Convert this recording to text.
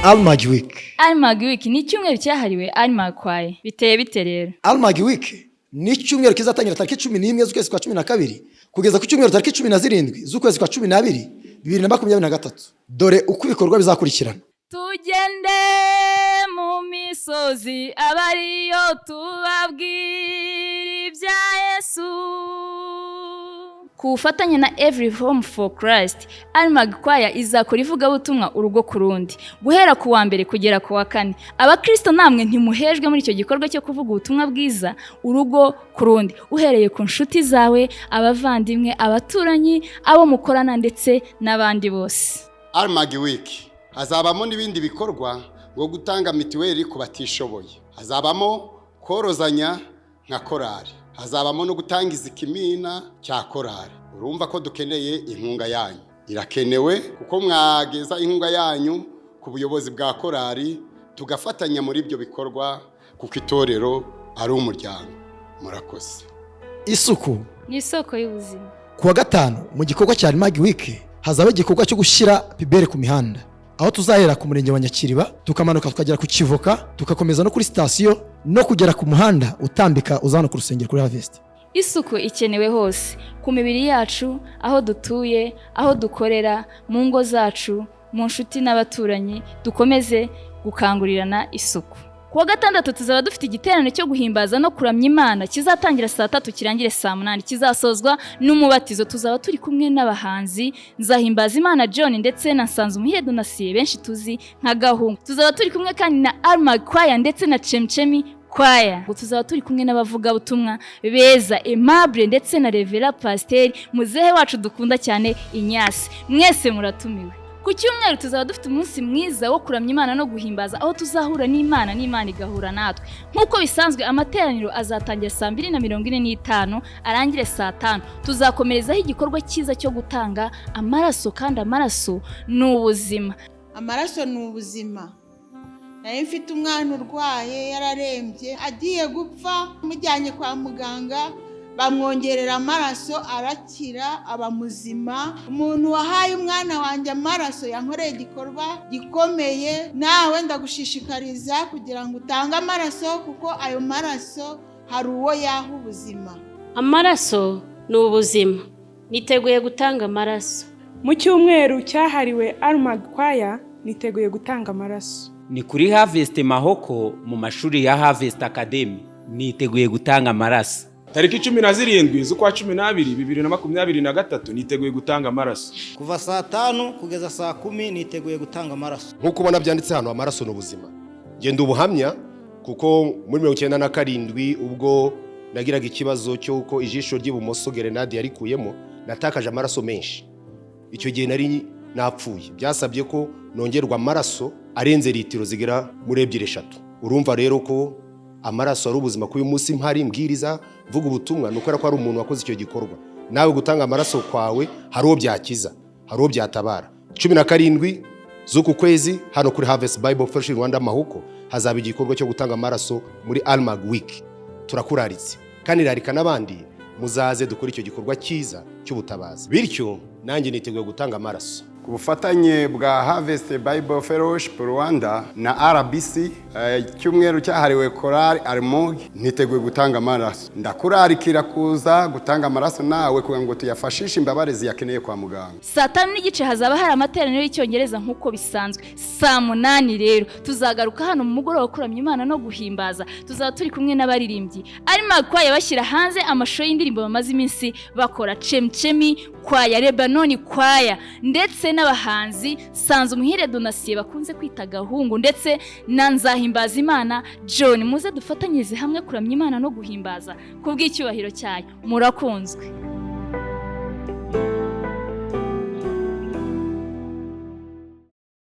Almag Week. Almag Week ni icyumweru cyahariwe Almag Choir. Biteye bite rero? Almag Week ni icyumweru kizatangira tariki 11 z'ukwezi kwa 12 kugeza ku cyumweru tariki 17 z'ukwezi kwa 12 2023. Dore uko ibikorwa bizakurikirana. Tugende mu misozi, aba ariyo tubabwira ibya Yesu. Ku bufatanye na Every Home for Christ, Almag Choir izakora ivugabutumwa urugo ku rundi guhera ku wa mbere kugera ku wa kane. Abakristo namwe ntimuhejwe muri icyo gikorwa cyo kuvuga ubutumwa bwiza urugo ku rundi, uhereye ku nshuti zawe, abavandimwe, abaturanyi, abo mukorana ndetse n'abandi bose. Almag Week hazabamo n'ibindi bikorwa nko gutanga mituweli ku batishoboye, hazabamo korozanya nka korari, hazabamo no gutangiza ikimina cya korari. Urumva ko dukeneye inkunga yanyu, irakenewe kuko mwageza inkunga yanyu ku buyobozi bwa korari, tugafatanya muri ibyo bikorwa, kuko itorero ari umuryango. Murakoze. Isuku ni isoko y'ubuzima. Ku wa gatanu, mu gikorwa cya Almag Week, hazaba igikorwa cyo gushyira poubelle ku mihanda, aho tuzahera ku murenge wa Nyakiriba, tukamanuka tukagera ku Kivoka, tugakomeza no kuri sitasiyo no kugera ku muhanda utambika uza hano ku rusengero kuri Harvest. Isuku ikenewe hose, ku mibiri yacu, aho dutuye, aho dukorera, mu ngo zacu, mu nshuti n'abaturanyi. Dukomeze gukangurirana isuku. Ku wa gatandatu tuzaba dufite igiterane cyo guhimbaza no kuramya Imana, kizatangira saa 3 kirangire saa 8, kizasozwa n'umubatizo. Tuzaba turi kumwe n'abahanzi Nzahimbaza Imana John ndetse na Nsanzumuhire Donatien, benshi tuzi nka Gahungu. Tuzaba turi kumwe kandi na Almag Choir ndetse na Chemchemi Choir. Tuzaba turi kumwe n'abavugabutumwa beza Aimable ndetse na Reverend Pasiteri muzehe wacu dukunda cyane Inyasi. Mwese muratumiwe. Ku cyumweru tuzaba dufite umunsi mwiza wo kuramya Imana no guhimbaza, aho tuzahura n'Imana, n'Imana igahura natwe. Nk'uko bisanzwe, amateraniro azatangira saa 2:45 arangire saa 5. Tuzakomerezaho igikorwa cyiza cyo gutanga amaraso, kandi amaraso ni ubuzima. Amaraso ni ubuzima. Nari mfite umwana urwaye, yararembye, agiye gupfa. Mujyanye kwa muganga, bamwongerera amaraso, arakira, aba muzima. Umuntu wahaye umwana wanjye amaraso yankoreye igikorwa gikomeye. Nawe ndagushishikariza kugira ngo utange amaraso, kuko ayo maraso hari uwo yaha ubuzima. Amaraso ni ubuzima. Niteguye gutanga amaraso. Mu cyumweru cyahariwe Almag Choir, niteguye gutanga amaraso. Ni kuri Harvest Mahoko, mu mashuri ya Harvest Academy. Niteguye gutanga amaraso. Tariki 17 z'ukwa 12 2023, niteguye gutanga amaraso. Kuva saa 5 kugeza saa 10, niteguye gutanga amaraso. Nk'uko ubona byanditse hano, amaraso ni ubuzima. Ngenda ubuhamya, kuko muri 97, ubwo nagiraga ikibazo cy'uko ijisho ry'ibumoso gerenade yarikuyemo, natakaje amaraso menshi. Icyo gihe nari napfuye. Byasabye ko nongerwa amaraso arenze litiro zigera muri ebyiri, eshatu. Urumva rero ko amaraso ari ubuzima. K'uyu munsi mpari mbwiriza, mvuga ubutumwa, ni ukubera ko hari umuntu wakoze icyo gikorwa. Nawe gutanga amaraso kwawe hari uwo byakiza, hari uwo byatabara. 17 z'uku kwezi, hano kuri Harvest Bible Fellowship Rwanda Mahoko, hazaba igikorwa cyo gutanga amaraso muri Almag Week. Turakuraritse kandi rarika n'abandi, muzaze dukore icyo gikorwa cyiza cy'ubutabazi. Bityo nanjye niteguye gutanga amaraso. Ku bufatanye bwa Harvest Bible Fellowship Rwanda na RBC, icyumweru cyahariwe korali Almog, niteguye gutanga amaraso. Ndakurarikira kuza gutanga amaraso nawe, kugira ngo tuyafashishe imbabare ziyakeneye kwa muganga. Saa 5:30 hazaba hari amateraniro y'Icyongereza nk'uko bisanzwe. Saa 8 rero tuzagaruka hano mu mugoroba wo kuramya Imana no guhimbaza. Tuzaba turi kumwe n'abaririmbyi Almag Choir, bashyira hanze amashusho y'indirimbo bamaze iminsi bakora, Chemchemi Choir, Lebanoni Choir, ndetse n'abahanzi Sanzumuhire Donatien bakunze kwita Gahungu ndetse na Nzahimbaza Imana John. Muze dufatanyirize hamwe kuramya Imana no guhimbaza ku bw'icyubahiro cyayo. Murakunzwe.